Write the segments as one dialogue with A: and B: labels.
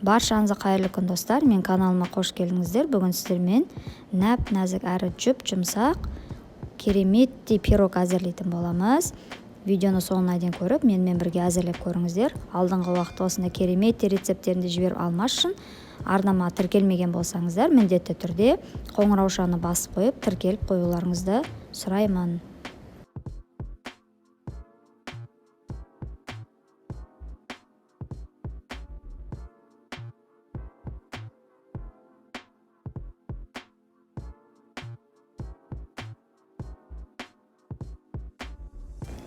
A: Баршаңызға қайырлы күн, достар! Мен каналыма қош келдіңіздер. Бүгін сіздермен нәп-нәзік әрі жұп-жұмсақ кереметтей пирог әзірлейтін боламыз. Видеоны соңына дейін көріп, менімен бірге әзірлеп көріңіздер. Алдыңғы уақытта осындай кереметтей рецепттерді жіберіп алмас үшін арнама тіркелмеген болсаңыздар, міндетті түрде қоңыраушаны басып қойып, тіркеліп қоюларыңызды сұраймын.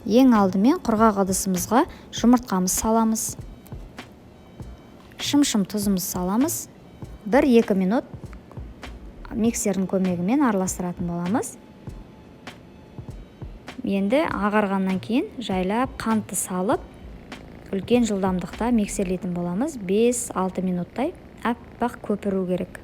A: Ең алдымен құрғақ ыдысымызға жұмыртқамыз саламыз. Шым-шым тұзымыз саламыз. 1-2 минут миксердің көмегімен араластыратын боламыз. Енді ағарғаннан кейін жайлап қантты салып, үлкен жылдамдықта миксерлейтін боламыз. 5-6 минуттай аппақ көпіру керек.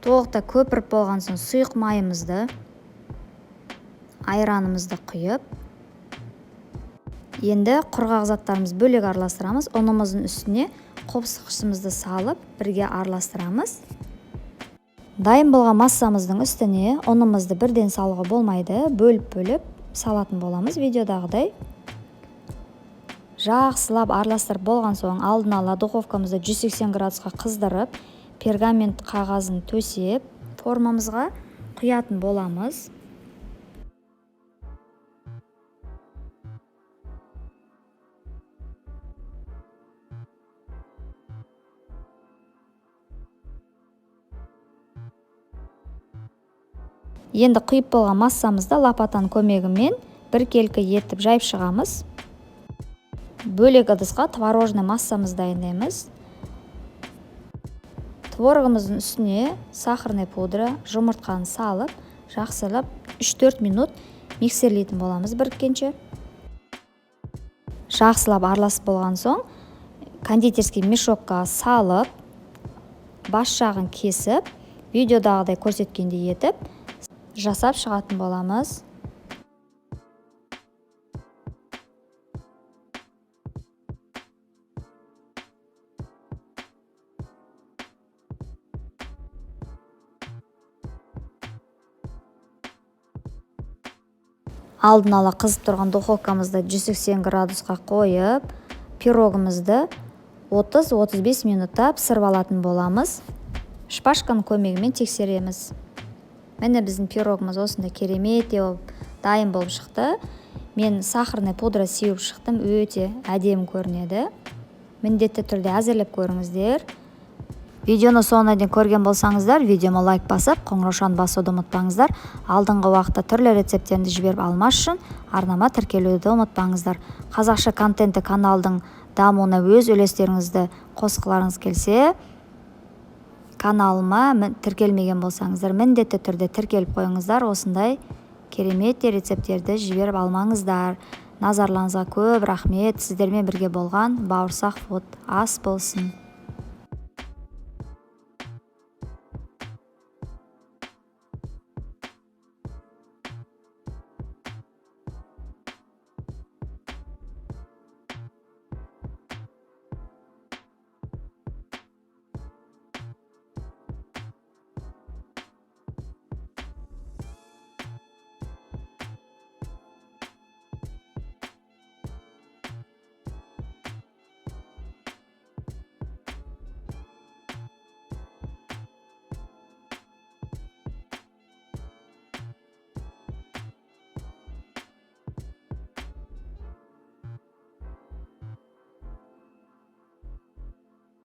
A: Толықтай көпіріп болған соң сұйық майымызды, айранымызды құйып, енді құрғақ заттарымызды бөлек араластырамыз. Ұнымыздың үстіне қопсықшымызды салып, бірге араластырамыз. Дайын болған массамыздың үстіне ұнымызды бірден салуға болмайды, бөліп-бөліп салатын боламыз видеодағыдай. Жақсылап араластырып болған соң алдын ала духовкамызды 180 градусқа қыздырып, пергамент қағазын төсеп, формамызға құятын боламыз. Енді құйып болған массамызды лопатаның көмегімен біркелкі етіп жайып шығамыз. Бөлек ыдысқа творожный массамызды дайындаймыз. Творогымыздың үстіне сахарный пудра, жұмыртқаны салып, жақсылап 3-4 минут миксерлейтін боламыз біріккенше. Жақсылап араласып болған соң кондитерский мешокқа салып, бас жағын кесіп, видеодағыдай көрсеткендей етіп жасап шығатын боламыз. Алдын ала қызып тұрған духовкамызды 180 градусқа қойып, пирогымызды 30-35 минутта пісіріп алатын боламыз. Шпажканың көмегімен тексереміз. Міне біздің пирогымыз осындай керемет болып дайын болып шықты. Мен сахарный пудра сеуіп шықтым, өте әдемі көрінеді. Міндетті түрде әзірлеп көріңіздер. Видеоны соңына дейін көрген болсаңыздар, видеома лайк басып, қоңыраушаны басуды ұмытпаңыздар. Алдыңғы уақытта түрлі рецепттерді жіберіп алмас үшін арнама тіркелуді ұмытпаңыздар. Қазақша контентті каналдың дамуына өз үлестеріңізді қосқыларыңыз келсе, каналыма тіркелмеген болсаңыздар, міндетті түрде тіркеліп қойыңыздар. Осындай керемет рецепттерді жіберіп алмаңыздар. Назарларыңызға көп рахмет. Сіздермен бірге болған Бауырсақ Фуд. Ас болсын.